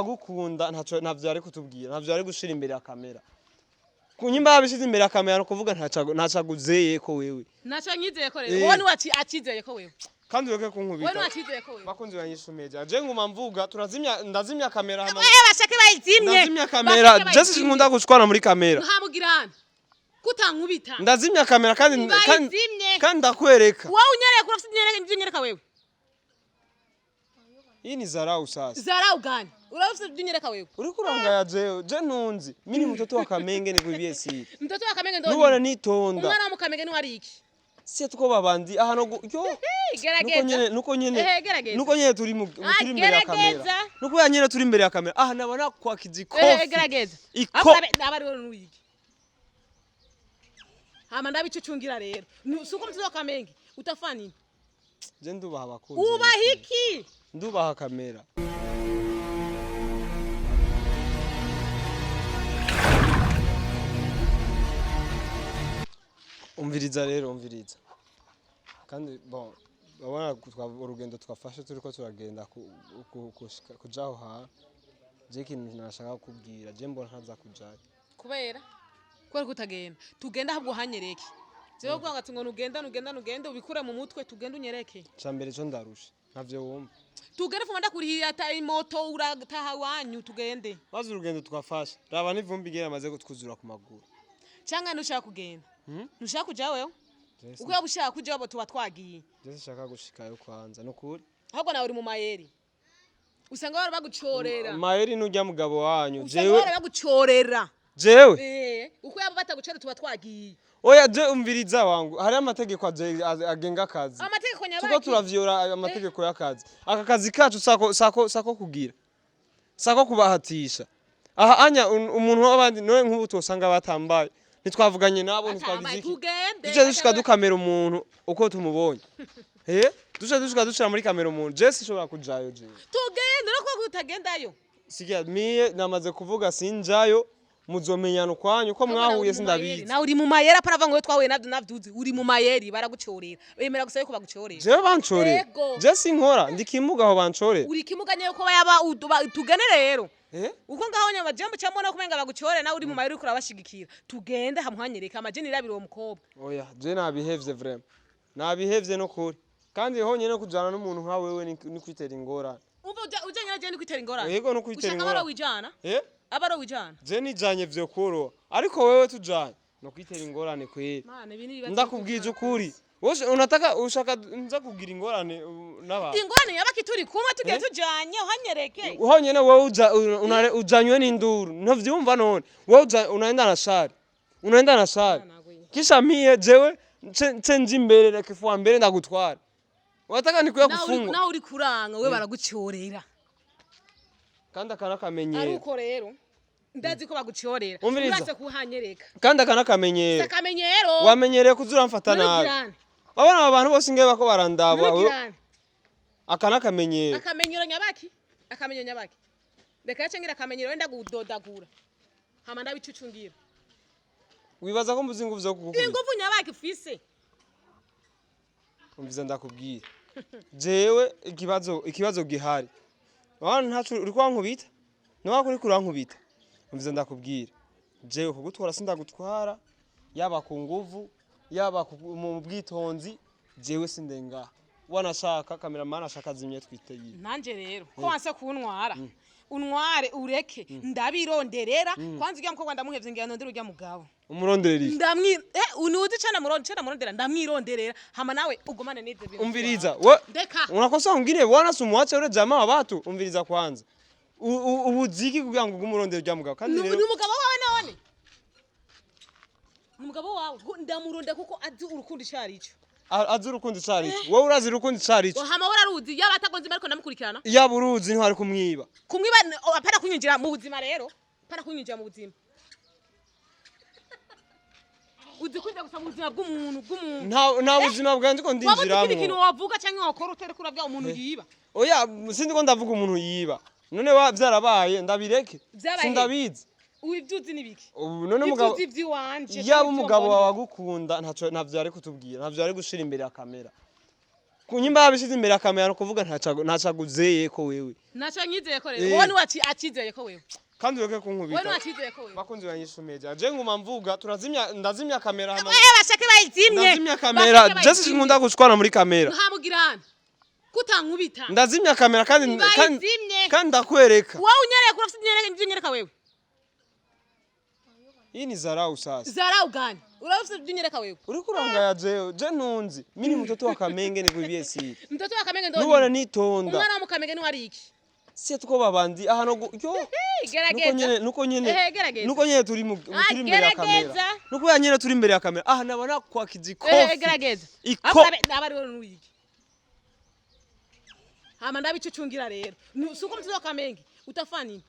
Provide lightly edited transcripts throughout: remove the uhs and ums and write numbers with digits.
Agukunda ntaco, ntavyo ari kutubwira, ntavyo ari gushira imbere ya kamera. Kunyimba yabishize imbere ya kamera, kuvuga ntaco aguzeye ko wewe. Naco nyizeye ko rero. Eh. Wowe niwe acizeye ko wewe. Kandi ureke Wowe kunkubita. niwe acizeye ko wewe. Bakunzi banyishumeje, je nguma mvuga turazimya, ndazimya kamera hama. Eh, bashake bayizimye. Ndazimya kamera. Bashake Je sinkunda gushwana muri kamera. Ntamugirana kutankubita. Ndazimya kamera kandi Bayizimye. kandi ndakwereka. Wowe unyereka, urafite unyereka ibyo unyereka wewe. Hii ni zarau sasa. Zarau gani? Urafite ibyo unyereka wewe. Uriko urangaya jewe, je ntunzi mimi ni mtoto wa Kamenge, nikuibie siri. Mtoto wa Kamenge ndo Nubona nitonda. Umwana wa Mukamenge ni wari iki? Sie tuko babandi aha no yo. Nuko Gerageza. nyene, nuko nyene. Eh, gerageza. Nuko nyene turi mu Ah, turi imbere ya kamera. gerageza. Nuko ya nyene turi imbere ya kamera. Ah, nabona kwa kijikofi. Eh, gerageza. Iko. Aba ari wewe nuyiki. Hama ndabicucungira rero. Suko mtoto wa Kamenge utafanya nini? Je ndubaha abakunzi. Ubaha iki? Ndubaha kamera. Umviriza rero, umviriza. Kandi bon, urabona urugendo twafashe, turiko turagenda kuja aho hantu. Je ikintu nashaka kukubwira, je mbona ntaza kujayo. Kubera kutagenda. Tugenda ahubwo hanyereke. Jewe kuvuga ngo ati ngo nugenda nugenda nugenda ubikure mu mutwe, tugenda unyereke. Ca mbere co ndarusha, ntavyo wumva. Tugende fuma ndakurihira ata imoto urataha wanyu, tugende. Maze urugendo twafashe, raba n'ivumbi igera amaze kutwuzura ku maguru. Cyangwa ntushaka kugenda? Hmm? Ntushaka kuja wewe? Uko yaba ushaka kuja abo tuba twagiye. Je sinshaka gushikayo kwanza, nukuri. Ahubwo nawe uri mu mayeri. Usanga bara bagucorera. Mayeri nurya mugabo wanyu. Usanga Jewe bara bagucorera. Jewe. Eh, uko yaba batagucorera tuba twagiye. Oya, je umviriza wangu, hariho amategeko agenga akazi. Amategeko Tuko nyabaki. turavyora ayo amategeko y'akazi. Aka kazi kacu sako kugira. Sako kubahatisha. Aha anya umuntu w'abandi noye nk'ubu twosanga batambaye. Ntitwavuganye nabo, ntitwagize iki. Tugende. Duce dushika dukamera umuntu uko tumubonye. Eh? Duce dushika dushira muri kamera umuntu. Je sinshobora kujayo jewe. Tugende no kuba utagendayo. Sikia, mie namaze kuvuga sinjayo, muzomenyana ukwanyu ko mwahuye sindabizi. Nawe uri mu mayeri, apana ngo twahuye navyo navyuzi. Uri mu mayeri, baragucorera. Bemera gusa yuko bagucorera. Jewe bancorera. Ego. Je sinkora, ndi kimuga aho bancorera. Uri kimuga nyewe ko yaba tugene rero. Eh? Uko ngaho nyama jambo cyamona kumenga bagucore, nawe uri mu mayeri uriko urabashigikira. Tugende hamuhanyereka amajeni irabira uwo mukobwa. Oya, je nabihevye vraiment. Nabihevye no kuri. Kandi honyene kujana n'umuntu nka wewe ni kwitera ingorane. Umva, ujanye na je ni kwitera ingorane. Yego, no kwitera Ushaka ingorane. abaro wijana? Eh? Abaro wijana. Je nijanye vyo koroha. Ariko wewe tujanye no kwitera ingorane kweri. Mana, ibi ni ibibazo. Ndakubwije ukuri. Wowe unataka ushaka nza kugira ingorane n'abantu. Ingorane yabaki turi kumwe tugiye Eh? tujanye uhanyereke. Honyene wewe uja ujanywe n'induru. Ntuvyumva none. Wewe uja unaenda na shari. Unaenda na shari. Kisha mie jewe nce nje imbere na kifua mbere ndagutwara. Wataka nikuya Nawe uri kufungwa. nawe uri kuranga we baragucorera. Kandi akana Ari kamenyero. uko rero ndazi ko bagucorera. Umviriza. Urase kuhanyereka. Kandi akana kamenyero. Sakamenyero. Wamenyereye kuza uramfata nabi. Nurugirane. Abana aba bantu bose ngewe bako barandaba. Nurugirane. Akana kamenyero. Akamenyero nyabaki? Akamenyero nyabaki? Reka yace ngira akamenyero wenda gudodagura. Hama ndabicucungira. Wibaza ko mbuze inguvu zo kugukubita? Inguvu nyabaki ufise? Umviza ndakubwira. Jewe ikibazo gihari. Wana ntacu uri kwankubita? Nawe kuri kurankubita. Umviza ndakubwira. Jewe kugutwara sindagutwara, yaba ku nguvu, yaba mu bwitonzi, jewe sindenga. Wanashaka cameraman ashaka zimye twiteye. Nanje rero ko wanse kuntwara, unware ureke ndabironderera. Kwanza ujya mukobwa ndamuhevye, ngira ndondere ujya mugabo. Umuronderera iki? Ndamwi eh unuzi cana muronde cana murondera, ndamwironderera hama nawe ugumane n'ivyo bintu. Umviriza. We Ndeka. unakosa wengine bwana, sumuache ule jamaa wa watu. Umviriza kwanza. Ubuziki kugira ngo ugume urondera ujya mugabo. Kandi Ni rero ni umugabo wawe none? Ni umugabo wawe. Ndamurondera kuko azi urukundo icarico. Azi urukundo icarico. Wowe urazi urukundo icarico. Hama wararuzi yaba atagonze ariko ndamukurikirana. Yaba uruzi ntwari kumwiba. Kumwiba apana kunyinjira mu buzima rero. Apana kunyinjira mu buzima. Uzi kwinjira gusa mu buzima bw'umuntu bw'umuntu. Nta buzima bwanjye ko Waba uzi ikindi kintu ndinjiramo. wavuga canke wakora utari kuravya umuntu yiba. Oya, sindi ko ndavuga umuntu yiba. None wa vyarabaye ndabireke? Vyabaye. Sindabizi. Ubivyuzi nibiki? Ubu none mugabo Ivyuzi vy'iwanje. yaba umugabo wawe agukunda ntaco, ntavyo ari kutubwira, ntavyo ari gushira imbere ya kamera. Kunyimba yabishize imbere ya kamera, kuvuga ntacaguzeye ko wewe. Naco nyizeye ko rero. Eh. Wowe niwe acizeye ko wewe. Kandi ureke Wowe kunkubita. niwe acizeye ko wewe. Bakunzi banyishu media, je nguma mvuga turazimya, ndazimya kamera hama. Eh, bashake bayizimye. Ndazimya kamera. Bashake Je bayizimye. sinkunda gushwana muri kamera. Ntamugirana kutankubita. Ndazimya kamera kandi Bayizimye. kandi ndakwereka. Wowe unyereka, urafite unyereka ibyo unyereka wewe. Hii ni zarau sasa. Zarau gani? Urafite ibyo unyereka wewe. Uriko urangaya jewe, je ntunzi mimi ni mtoto wa Kamenge, nikuibie siri. Mtoto wa Kamenge ndo Nubona nini? nitonda. Umwana wa Mukamenge ni wari iki? Sie tuko babandi aha no yo. Hey, Nuko gerageza. nyene, nuko nyene, Eh, gerageza. nuko nyene turi mu Ah, turi imbere ya kamera. gerageza. Nuko ya nyene turi imbere ya kamera. Ah, nabona kwa kijikofi. Eh, gerageza. Iko Aba ari wewe nuyiki. Hama ndabicucungira rero. Suko mtoto wa Kamenge utafanya nini?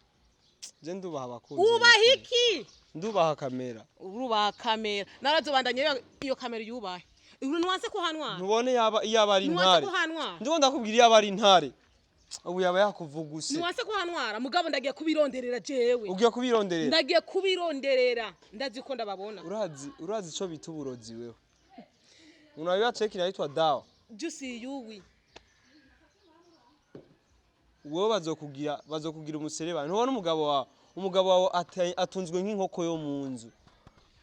Je ndubaha abakunzi. Ubaha iki? Ndubaha kamera. Urubaha kamera. Narazobandanya iyo kamera yubahe. Uru nwanse kuhanwa. Ntubone yaba iyaba ari Ntiwanse intare. kuhanwa. Ndiko ndakubwira iyaba ari intare. Ubu yaba yakuvuguse. Ntiwanse kuhanwara mugabo ndagiye kubironderera jewe. Ugiye kubironderera. Ndagiye kubironderera. Ndazi ko ndababona. Urazi ico bita uburozi wewe. Unajua cheki inaitwa dawa. Juice yuwi. Wewe bazokugira umuserebanya. Ntubona umugabo wawe. Umugabo wawe atunzwe nk'inkoko yo mu nzu.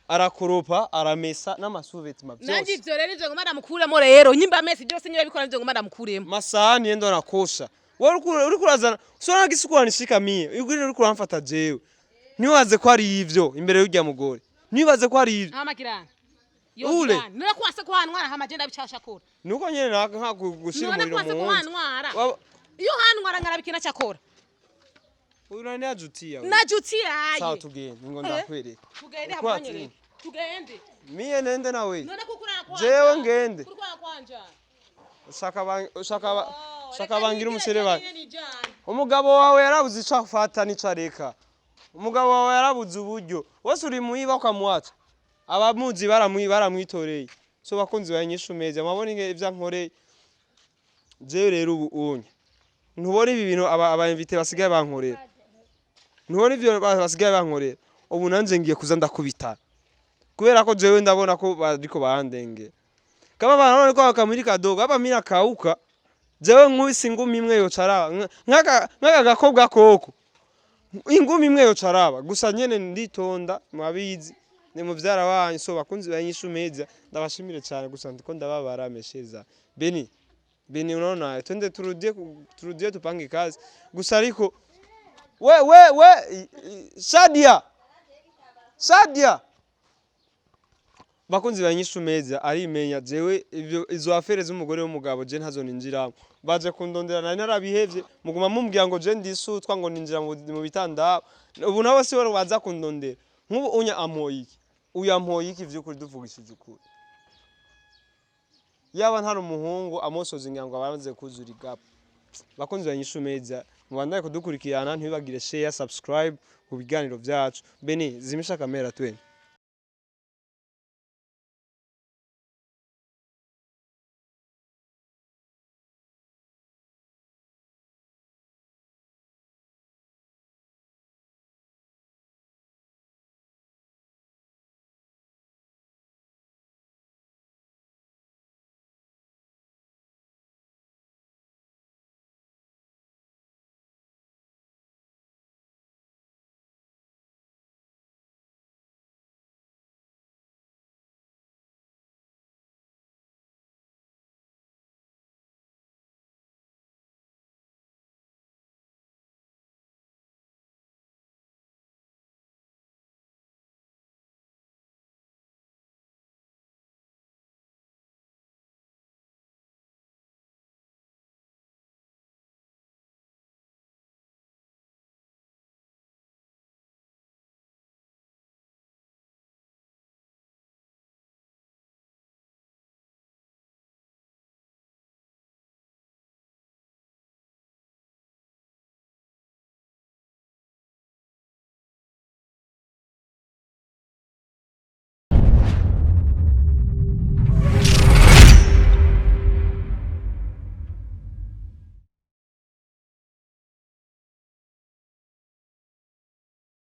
Arakoropa, aramesa n'amasuvetima Nanje byose. ivyo rero ivyo ngoma ndamukuremo rero. Nyimba mesi byose niba bikora ivyo ngoma ndamukuremo. Masahani yendo nakosha. Wewe uriko urazana usona gisuku wanishika mie. Uriko uramfata jewe. Ntiwaze ko ari ivyo imbere y'urya mugore. Ntibaze ko ari ivyo. Hama kirana. Ule. None kwase kuhanwara hama je ndabicasha kora. Nuko nyene nka gushira None umuriro kwase mu nzu. kuhanwara. Iyo hanwara ngarabikina cyakora. Unaniajutia wewe. Najutia Sawa aye. tugende ngo ndakwereka. Tugende Uko hamwe ati? rero. Tugende. Mie nende na wewe. None kukura kwanja. Jewe ngende. Kuri kwanja. Ushaka Oh, ushaka reka bangira nigire umuserebanya. jewe nijane. Umugabo wawe yarabuze ico afata n'ico areka. Umugabo wawe yarabuze uburyo. Wese uri muyiba ukamwaca. Abamuzi baramwitoreye. So bakunzi ba Inyishu Media, mabona inge ivyo ankoreye. Jewe rero ubu unye. Ntubona ibi bintu aba invité basigaye bankorera. Ntubona ivyo basigaye bankorera. Ubu nanje ngiye kuza ndakubita. Kubera ko jewe ndabona ko bariko barandengera. Kama banaona ko akamiri kadogo, hapa mimi nakauka. Jewe nkubise ingumi imwe yocaraba nk'aka gakobwa koko. Ingumi imwe yocaraba gusa nyene nditonda, mwabizi ni muvyara wanyu. So bakunzi ba Inyishu Media, ndabashimire cyane, gusa ndiko ndababara mesheza. Beni Beni, unaona twende turudie tupange kazi gusa, ariko we we we Shadia Shadia, bakunzi ba Inyishu Media, arimenya jewe ivyo izo affaire z'umugore w'umugabo je ntazo ninjiramo. Baje kundondera, nari narabihevye, muguma mumbwira ngo je ndisutwa, ngo ninjira mu bitanda. Ubu nabo si bo baza kundondera. Nk'ubu unya ampoye iki, uyu ampoye iki? Vy'ukuri duvugishije ukuri, yaba ntari umuhungu amosozi ngira ngo abamaze kuzura igapu. Bakunzi ba Inyishu Media, mubandanye kudukurikirana, ntibibagire share, subscribe ku biganiro vyacu. Beni, zimisha kamera twende.